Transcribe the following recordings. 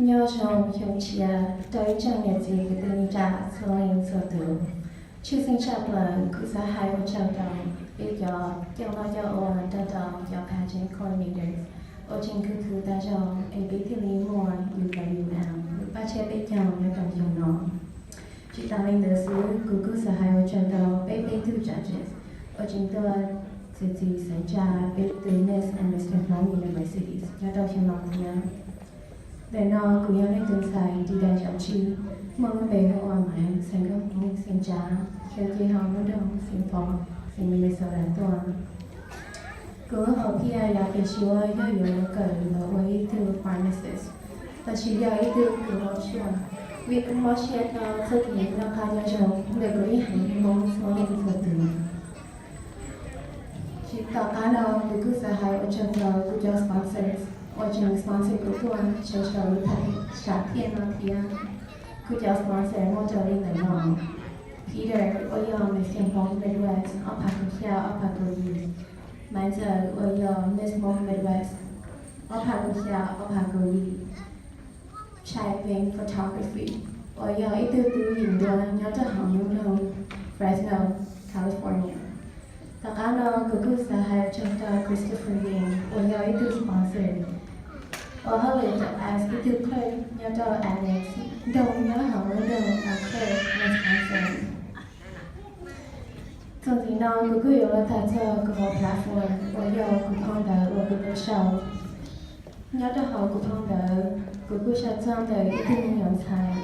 Nyob zoo xyoo tshiab rau ib tsoom niam txiv kwv tij neej tsa txhua leej txhua tus. Tshwj xeeb tshaj plaws kuv xav hais ua tsaug rau peb cov coj noj coj ua nrog rau cov pageant coordinators uas tseem khwv khwv tag zog es peb thiaj li muaj U W M pab tsheb peb caug nyob rau xyoo no. Tsis tas li ntawd xwb, kuv kuj xav hais ua tsaug rau peb peb tug judges uas tseem tuaj txiav txim xaiv tsa peb tus Miss and Mister Hmong Universities nyob rau xyoo no thiab. Ntawm no kuv yog nej tus ntxhais Ri Dais Zov Tswj, muaj lub npe hu ua Maiv, xeem Nkauj Hmoob, xeem Tsav, xeem Ces Hau, lub nroog Saint Paul, xeem Minnesota tuaj. Kuv lub hom phiaj yav pem suab yog yuav kawm los ua ib tug pharmacist, tab sis yog ib tug kws mob siab, vim kuv mob siab rau txoj kev noj qab nyob zoo ntawm kuv ib haiv Hmoob txhua leej txhua tus. Tsis tom qab no kuv kuj xav hais ua tsaug rau kuv cov sponsors uas tseem sponsor kuv tuaj sawv saum lub sam thiaj no thiab. Kuv cov sponsor muaj raws li ntawm no: Peter uas yog Miss Hmong Midwest ob phav kaum xya ob phav kaum yim, Maiv Ntxawm uas yog Miss Hmong Midwest ob phav kaum xya ob phav kaum yim, Chai Veng Photography uas yog ib tug tub yim nruab nyob rau hauv lub nroog Fresno, California. Tom qab no kuv kuj xav hais tsaug rau Christopher Veng uas yog ib tug sponsor uas hauj lwm as ib tug clerk nyob rau Annex, nroog nyob hauv lub nroog Eau Claire, Wisconsin. Txuas ntxiv no kuv kuj yuav los tham txog kuv hauv platform uas yog kuv phau ntawv uas kuv tau sau. Nyob rau hauv kuv phau ntawv, kuv kuj sau txog ntawm ib tug me nyuam ntxhais.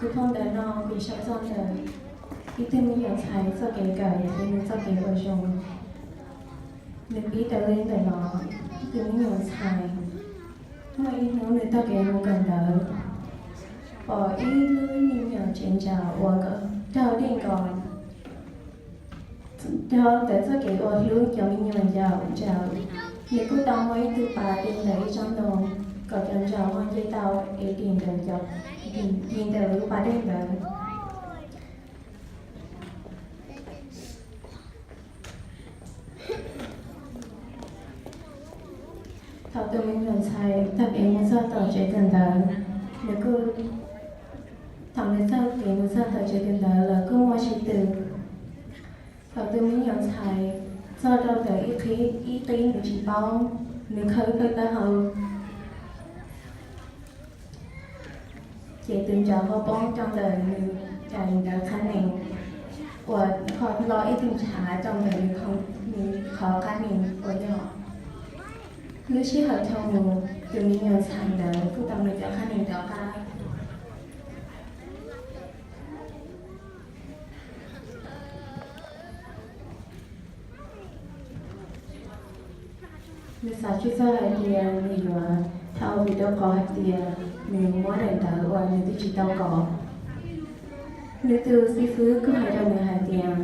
Kuv phau ntawv no kuv sau txog ntawm ib tug me nyuam ntxhais txoj kev kawm thiab nws txoj kev ua zoo. Nws pib tau li ntawm no: Ib tug me nyuam ntxhais, muaj ib hnub nws taug kev mus kawm ntawv, pom ib lub me nyuam tsev ntsaum uas raug dej nkaus. Dhau ntawm txoj kev uas hlub cov me nyuam ntsaum, nws kuj tau muab ib tug pas de ntawm ib tsob ntoo kom cov ntsaum ho nce tau es dim ntawm cov, dim ntawm lub pas dej ntawd. Thaum tus me nyuam ntxhais taug kev mus txog tom tsev kawm ntawv, nws kuj, thaum nws taug kev mus txog tom tsev kawm ntawv lawv kuj muaj sib tw. Thaum tus me nyuam ntxhais txog rau ntawm ib qib, ib qib nws tsis paub, nws khawb khawb taub hau, ces tus ntsaum ho poob rau ntawm nws daim ntawv qhab nees, uas ho lo ib tug ntshav rau ntawm nws, nws qhov qhab nees uas yog. Lub sij hawm dhau mus, tus me nyuam ntxhais ntawd kuj tau nws cov qhab nees rov qab. Nws xav tsis txog hais tias nws yuav dhau, vim rau qhov hais tias nws muab daim ntawv uas nws twb tsis tau kov. Nws tus xib fwb kuj hais rau nws hais tias,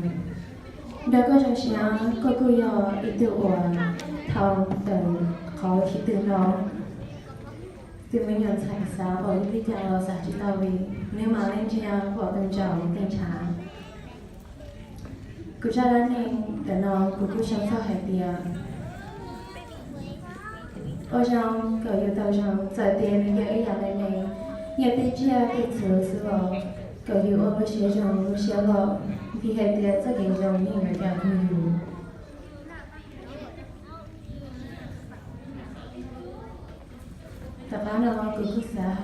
nrog koj zoo siab, koj kuj yog ib tug uas dhau ntawm qhov sib tw no. Tus me nyuam ntxhais xav npaum li cas los xav tsis tau li, nws mam li ntsia pom tus ntsaum tej ntshav. Kuv zaj dab neeg ntawm no kuv kuj sau txog hais tias, ua zoo kom yus tau zoo, txawm tias nws yog ib yam me me, yog tej tsiaj tej txhu xwb los kom yus ua lub siab zoo lub siab loj, vim hais tias txoj kev zoo yeej yuav coj mus yus. Tom qab no kuv kuj xav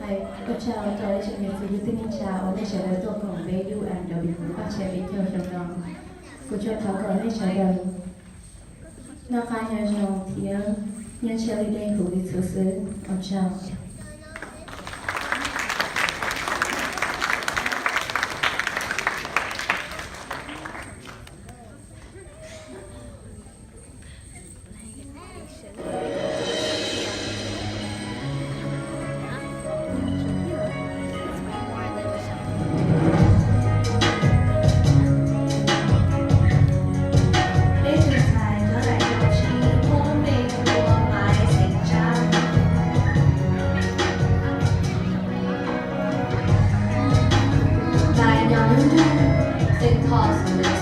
hais ua tsaug rau ib tsoom niam txiv kwv tij neej tsa uas nej sawv daws tuaj koom peb U M W paj tsheb peb caug xyoo no. Kuv tsuas thov kom nej sawv daws noj qab nyob zoo thiab nyob ntshiab li dej huv li txhuv xwb. Ua tsaug. Peb tus ntxhais cov daim zog tsib muaj lub npe hu ua Maiv xeem Tsab. Awesome.